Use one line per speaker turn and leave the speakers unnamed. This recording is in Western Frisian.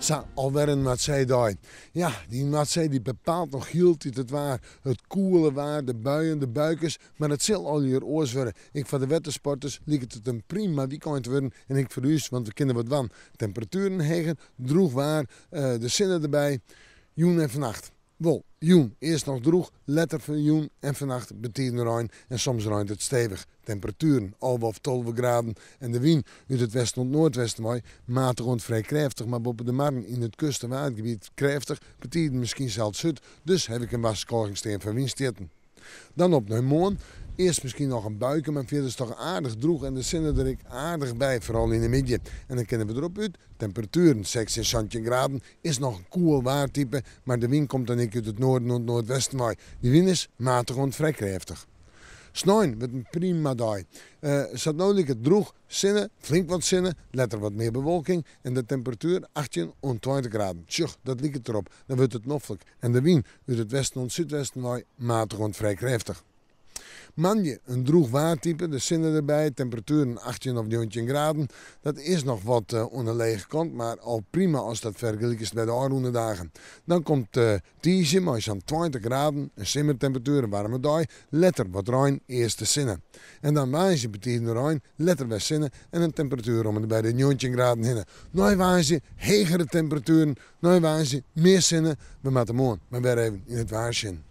Sa, alwer in Noardseedei. Ja, dy Noardsee dy bepaalt noch hieltyd it waar. It koele waar, de buien, de buikes, mar it sil allegear oars wurde. Ek foar de wettersporters liket it in prima wykein te wurden en ek foar ús, want we kinne wat dwaan. Temperatueren heger, drûch waar, de sinne derby. Jûn en fannacht. Wol, jûn earst noch drûch, letter fan jûn en fannacht betiden rein en soms reint it stevich. Temperatueren 11 of 12 graden en de wyn út it westen oant noardwesten wei matich oant frij krêftich, mar boppe de marren yn it kust en waadgebiet krêftich, betiden miskien sels hurd, dus haw ik in warskôging stean foar wynstjitten. Dan op nei moarn. Earst miskien noch in buike, mar fierders toch aardich drûch en de sinne der ek aardich by, foaral yn de middei. En dan kinne we derop út. Temperatueren 16, 17 graden is noch in koel waartype, mar de wyn komt dan ek út it noarden oant noardwesten wei. Dy wyn is matich oant frij krêftich. Snein wurdt in prima dei. Sa't no liket drûch, sinne, flink wat sinne, letter wat mear bewolking en de temperatuer 18 oant 20 graden. Tsjoch, dat liket derop. Dan wurdt it noflik en de wyn út it westen oant súdwesten wei matich oant frij krêftich. Moandei in drûch waartype, de sinne derby, temperatueren 18 of 19 graden. Dat is noch wat oan de lege kant, mar al prima ast dat fergelikest by de ôfrûne dagen. Dan komt tiisdei mei sa'n 20 graden, in simmertemperatuer, in waarme dei, letter wat rein, earst de sinne. En dan woansdei betiden rein, letter wer sinne en in temperatuer om en by de 19 graden hinne. Nei woansdei hegere temperatueren, nei woansdei mear sinne. We moatte moarn mar wer even yn it waar sjen.